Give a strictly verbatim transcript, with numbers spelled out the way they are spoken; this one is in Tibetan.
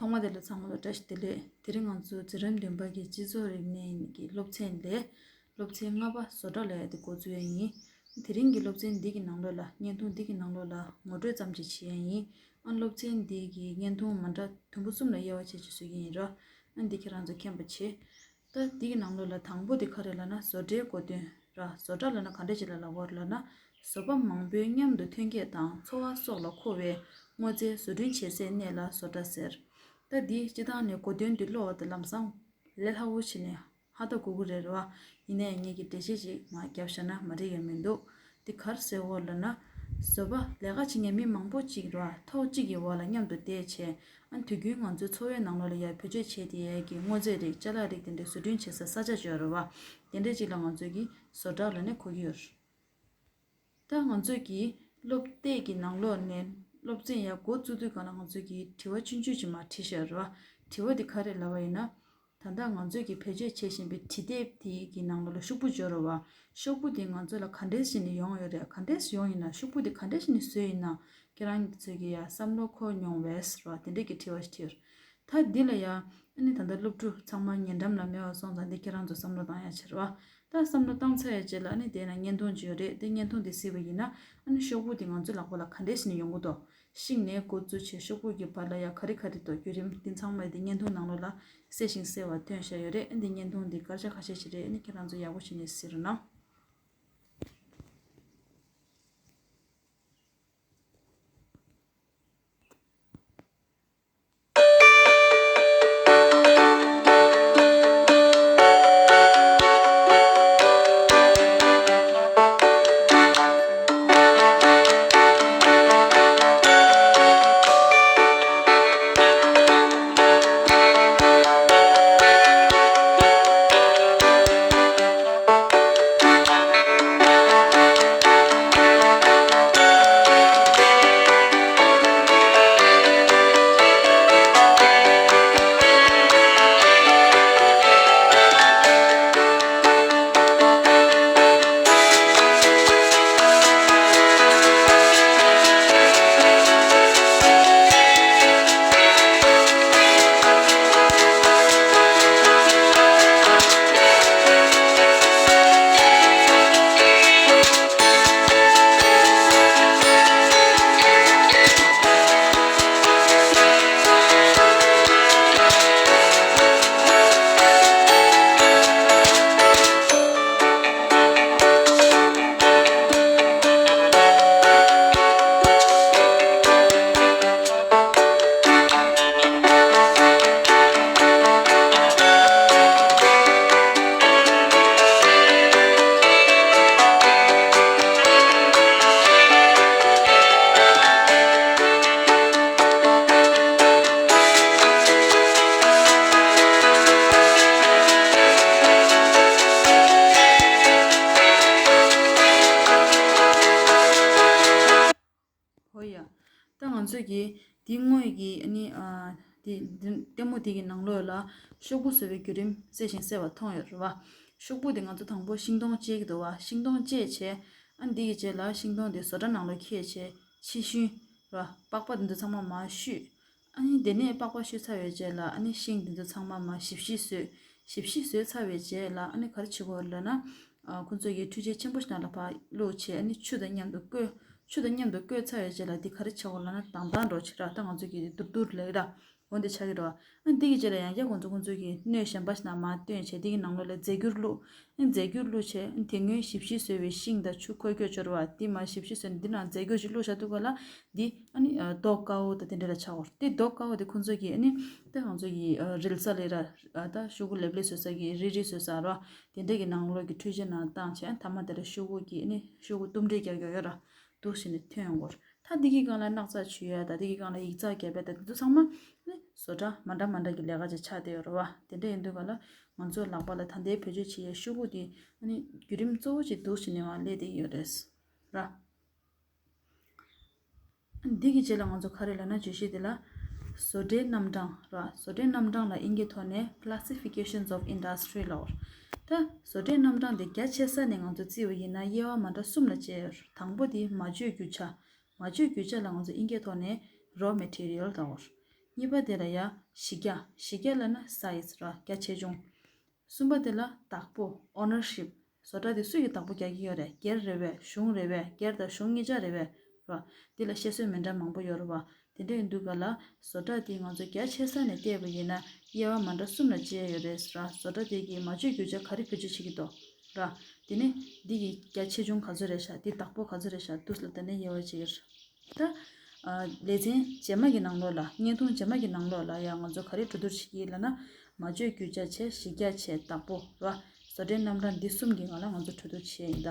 ཐོག་མ་དེ་ལ་ཚང་མ་ལ་བཀྲ་ཤིས་བདེ་ལེགས། དེ་རིང་ང་ཚོ་འཛིན་རིམ་བདུན་པ་གི་སྤྱི་ཚོགས་རིག་གནས་ཀྱི་སློབ་ཚན་ལས་སློབ་ཚན་ལྔ་པ་བཟོ་གྲྭ་ལབ་ཡ་དེ་འགོ་འཛུགས་ཡ་ཡིན། དེ་རིང་གི་སློབ་ཚན་འདི་གི་ནང་ལོགས་ལ་བརྙན་ཐུང་འདི་གི་ནང་ལོགས་ལ་ངོ་སྤྲོད་ཙམ་ཅིག་བྱེད་ཡ་ཡིན། ཨ་སློབ་ཚན་འདི་གི་བརྙན་ཐུང་མ་འདྲ་དུམ་བུ་གསུམ་ལ་དབྱེ་བ་ཕྱེ་ཅིག་བཟོ་གི་ཡིན་ར། ཨ་འདི་ཁྱེད་རང་ཚོ་མཁྱེན་པ་བྱེད། ད་འདི་གི་ནང་ལོགས་ལ་དང་པོ་དེ་ག་རེ་ལབ་ན་བཟོ་གྲྭའི་གོ་དོན་ར། བཟོ་གྲྭ་ལབ་ན་ག་འདྲ་ཅིག་ལ་ལབ་དགོས་རེད་ལབ་ན། བཟོ་པ་མང་པོའི་མཉམ་དུ་ཐོན་སྐྱེད་དང་འཚོ་བ་སོགས་ལ་མཁོ་བའི་དངོས་རྫས་བཟོ་སྐྲུན་བྱེད་སའི་གནས་ལ་བཟོ་གྲྭ་ཟེར། ད་འདི་སྤྱི་བཏང་ནས་གོ་དོན་འདི་ཀློག་པ་དེ་ལམ་སང་ལས་སླ་བོ་བྱས་ནས་ཧ་ད་གོ་གི་རེད་ར་བ། ཡིན་ནའི་ངེད་ཀྱིས་འགྲེལ་བཤད་ཅིག་མར་བརྒྱབ་བཞག་ན་མ་འགྲིག་ཡ་མི་འདུག་དེ་ག་རེ་ཟེར་དགོས་ལབ་ན། བཟོ་པ་ལས་ཀ་བྱེད་མཁན་མི་མང་པོ་ཅིག་ར་ཐོག་གཅིག་གི་འོག་ལ་མཉམ་དུ་བསྡད་བྱས། ཨ་དུས་རྒྱུན་ང་ཚོའི་འཚོ་བའི་ནང་ལོགས་ལ་ཡ་བེད་སྤྱོད་བྱས་བསྡད་ཡས་ཀྱི་དངོས་རྫས་རིགས་ཅ་ལག་རིགས་དེ་འདྲ་བཟོ་སྐྲུན་བྱེད་ས་ས་ཆ་ཅིག་ཡོད་རེད་བ། དེ་འདྲ་ཅིག་ལ་ང་ཚོས་ཀྱི་བཟོ་གྲྭ་ལབ་ནས་གོ་གི་ཡོད་རེད། ད་ང་ཚོས་ཀྱི་སློབ་དེབ་ཀྱི་ནང་ལོགས་ནས་སློབ་ཚན་ཡ་འགོ་བཙུགས་དུས་སྒང་ལ་ང་ཚོས་ཀྱི་དྲི་བ་ཆུང་ཆུང་ཅིག་མར་བྲིས་བཞག་རེད་བ། དྲི་བ་དེ་ག་རེ་ལབ་པ་ཡིན་ན། ད་ལྟ་ང་ཚོས་ཀྱི་བེད་སྤྱོད་བྱེད་བཞིན་པའི་བྲིས་དེབ་དེ་གི་ནང་ལོགས་ལ་ཤོག་བུ་འབྱོར་རེད་བ། ཤོག་བུ་དེ་ང་ཚོ་ལ་ག་འདྲས་བྱས་ནས་ཡོང་ཡོད་རེད། ག་འདྲས་ཡོང་ཡིན་ན། ཤོག་བུ་དེ་ག་འདྲས་བྱས་ནས་བཟོས་ཡིན་ན། ཁྱེད་རང་ཚོས་ཀྱི་ཡ་བསམ་བློ་འཁོར་མྱོང་བས་རེད་བ། དེ་འདྲས་ཀྱི་དྲི་བ་ཞིག་བྲིས་ཡོད་རེད། ད་འདི་ལ་ཡ། ཨ་ནི་ད་ལྟ་སློབ་ཕྲུག་ཚང་མ་ཉེ་འགྲམ་ལ་མེད་པ་སོང་ཙང་འདི་ཁྱེད་རང་ཚོ་བསམ་བློ་བཏང་ཡ་ཆེ་རེད་བ། ད་བསམ་བློ་བཏང་ཚར་ཡ་རྗེས་ལ་ཨ་ནི་དེ་ན་བརྙན་ཐུང་ཅིག་ཡོད་རེད། དེ་བརྙན་ཐུང་དེ་གཟིགས་པ་ཡིན་ན་ཨ་ནི་ཤོག་བུ་དེ་ང་ཚོའི་ལག་པ་ལ་ག་འདྲས་བྱས་ནས་ཡོང་གི་འདུག་ཤིང་ནས་འགོ་བཙུགས་བྱས་ཤོག་བུ་གི་བར་ལ་ཡ་ག་རེ་ག་རེ་འདུག་བརྒྱུད་རིམ་འདི་ཚང་མ་དེ་བརྙན་ཐུང་ནང་ལོགས་ལ་གསལ་ཞིང་གསལ་བ་ཐོན་བཞག་ཡོད་རེད། ཨ་འདི་བརྙན་ཐུང་འདི་སྐར་ཆ་ཁ་ཤས་ཤིག་རེད། ཨ་ནི་ཁྱེད་རང་ཚོ་ཡག་པོ་བྱས་ནས་གཟིགས་རོགས་གནང་། ཧོ་ཡ། ད་ང་ཚོས་ཀྱིས་འདི་དངོས་ཀྱི་ཨ་ནི་ཨ། འདི་འདི་ལྟད་མོ་འདི་གི་ནང་ལོགས་ལ་ཤོག་བུ་བཟོ་བའི་བརྒྱུད་རིམ་གསལ་ཞིང་གསལ་བ་མཐོང་ཡོད་རེད་བ། ཤོག་བུ་འདི་ང་ཚོ་དང་པོ་ཤིང་སྡོང་བཅད་ཀྱི་འདུག་བ། ཤིང་སྡོང་བཅད་བྱས། ཨ་འདི་གི་རྗེས་ལ་ཤིང་སྡོང་འདི་བཟོ་གྲྭ་ནང་ལ་འཁྱེར་བྱས་ཕྱི་ཤུན་ར་པགས་པ་འདི་ཚོ་ཚང་མ་མར་བཤུས། ཨ་ནི་དེ་ནས་པགས་པ་བཤུས་ཚར་བའི་རྗེས་ལ་ཨ་ནི་ཤིང་འདི་ཚོ་ཚང་མ་མར་ཞིབ་ཞིབ་བཟོས། ཞིབ་ཞིབ་བཟོས་ཚར་བའི་རྗེས་ལ་ཨ་ནི་ག་རེ་བྱེད་དགོས་ལབ་ན། ཨ་ཁོ་ཚོ་གིས་འཕྲུལ་ཆས་ཆེན་པོ་ཞིག་ནང་ལ་ཕར་བླུགས་བྱས་ཨ་ནི་ཆུ་དང་མཉམ་དུ་བསྐོལ། ཆུ་དང་མཉམ་དུ་བསྐོལ་ཚར་བའི་རྗེས་ལ་འདི་ག་རེ་བྱེད་དགོས་ལབ་ན་དྭངས་དྭངས་འདྲ་བོ་ཅིག་ར། ད་ང་ཚོ་གིས་འདི་རྡུལ་རྡུལ་ལབ་ཀྱི་ར། འོ་འདི་ཆགས་ཀྱི་རེད་བ། ཨ་འདི་གི་རྗེས་ལ་ཡང་བསྐྱར་ཁོ་ཚོ་ཁོ་ཚོ་གིས་སྣོད་གཞན་པ་ཞིག་ནང་མར་བཏོན་བྱས་འདི་གི་ནང་ལོགས་ལ་རྫས་འགྱུར་བླུགས། ཨ་རྫས་འགྱུར་བླུགས་བྱས་ཨ་དེ་སྔོན་ཞིབ་ཞིབ་བཟོས་པའི་ཤིང་དང་ཆུ་ཁོལ་ཁོལ་ཅིག་ཡོད་རེད་བ། འདི་མར་ཞིབ་ཞིབ་བཟོས་ནས་འདི་ནང་རྫས་འགྱུར་ཅིག་བླུགས་བཞག་དུས་སྒང་ལ་འདི་ཨ་ནི་ཨ་མདོག་དཀར་པོ་དང་དེ་འདྲ་ལ་ཆགས་ཡོད་རེད། དེ་མདོག་དཀར་པོ་དེ་ཁོ་ཚོ་གིས་ཨ་ནི་ད་ང་ཚོ་གི་ཨ་རིལ་ས་ལབ་ཀྱི་ར། ཨ་ད་ཤོག་གུ་ལེབ་ལེབ་བཟོ་ས་གི་རིལ་རིལ་བཟོ་ས་ར། དེ་འདྲ་གི་ནང་ལོགས་ཀྱི་འཕྲུལ་ཆས་ནང་བཏང་བྱས་མཐའ་མ་དེ་ལ་ཤོག་གུ་གི་ཨ་ནི་ཤོག་གུ་གཏུམ་སྒྲིལ་རྒྱག་རྒྱུ་ཡོད་ར། འདུག་བྱས་ནས་ཐོན་ཡོང་གི་ཡོད་རེད། ད་འདི་གི་སྒང་ལ་སྣག་ཚ་བྱུག་ཡ་དང་འདི་གི་སྒང་ལ་ཡིག་ཚགས་རྒྱབ་ཡ་དང་འདི་ཚོ་ཚང་མ་ཨ་ནི་བཟོ་གྲྭ་མ་འདྲ་མ་འདྲ་གི་ལས་ཀ་ཅིག་ཆགས་བསྡད་ཡོད་རེད་བ། དེ་འདྲ་ཡིན་དུས་སྒང་ལ་ང་ཚོའི་ལག་པ་ལ་ད་ལྟའི་བེད་སྤྱོད་བྱེད་ཡའི་ཤོག་གུ་དེ་ཨ་ནི་བརྒྱུད་རིམ་གཙོ་བོ་ཅིག་འདུག་བྱས་ནས་ང་སླེབས་བསྡད་ཡོད་རེད་ར། འདི་གི་རྗེས་ལ་ང་ཚོ་ག་རེ་ལབ་ན་བརྗོད་གཞི་འདི་ལ་བཟོ་གྲྭའི་རྣམ་གྲངས་ར། བཟོ་གྲྭའི་རྣམ་གྲངས་ལ་དབྱིན་སྐད་ཐོག་ནས་classifications of industry ལབ་ཀྱི་ཡོད་རེད། ད་བཟོ་གྲྭའི་རྣམ་གྲངས་འདི་རྒྱ་ཆེ་ས་ནས་ང་ཚོ་བརྩིས་པ་ཡིན་ན་དབྱེ་བ་མ་འདྲ་གསུམ་ལ་ཕྱེ་ཡོད་རེད། དང་པོ་དེ་མ་བཅོས་རྒྱུ་ཆ། མ་བཅོས་རྒྱུ་ཆ་ལ་ང་ཚོ་དབྱིན་སྐད་ཐོག་ནས་raw material ལབ་ཀྱི་ཡོད་རེད། གཉིས་པ་དེ་ལ་ཡ་གཞི་རྒྱ། གཞི་རྒྱ་ལབ་ན་size ར། རྒྱ་ཆེ་ཆུང་། གསུམ་པ་དེ་ལ་བདག་པོ། ownership། བཟོ་གྲྭ་དེ་སུ་ཡིས་བདག་པོ་རྒྱག་གི་ཡོད་རེད། སྒེར་རེད་པས། གཞུང་རེད་པས། སྒེར་དང་གཞུང་གཉིས་ཆ་རེད་པས་ར། འདི་ལ་བཤད་སྲོལ་མི་འདྲ་མང་པོ་ཡོད་རེད་པ། དེ་འདྲ་ཡིན་དུས་ག་ལ་བཟོ་གྲྭ་དེ་ང་ཚོ་རྒྱ་ཆེ་ས་ནས་བལྟས་པ་ཡིན་ན་དབྱེ་བ་མ་འདྲ་གསུམ་ལ་ཕྱེ་ཡ་ཡོད་རེད་ཟེར་ར། བཟོ་གྲྭ་དེ་གིས་མ་བཅོས་རྒྱུ་ཆ་ག་རེ་བེད་སྤྱོད་བྱེད་ཀྱི་འདུག་ར། དེ་ནས་འདི་གི་རྒྱ་ཆེ་ཆུང་ག་ཚོད་རེད་ཤག་འདི་བདག་པོ་ག་ཚོད་རེད་ཤག་འདུག་ལ་དེ་ནས་དབྱེ་བ་ཕྱེ་གི་རེད། ད། ཨ། ལེ་ཚན་རྗེས་མ་གི་ནང་ལོགས་ལ། བརྙན་ཐུང་རྗེས་མ་གི་ནང་ལོགས་ལ་ཡང་ང་ཚོ་ག་རེ་གྲོས་བསྡུར་བྱེད་ཀྱི་ཡིན་ལབ་ན། མ་བཅོས་རྒྱུ་ཆ་བྱས། གཞི་རྒྱ་བྱས། བདག་པོ་ར། བཟོ་གྲྭའི་རྣམ་གྲངས་འདི་གསུམ་གྱི་སྒང་ལ་ང་ཚོ་གྲོས་བསྡུར་བྱེད་ཡ་ཡིན་ད།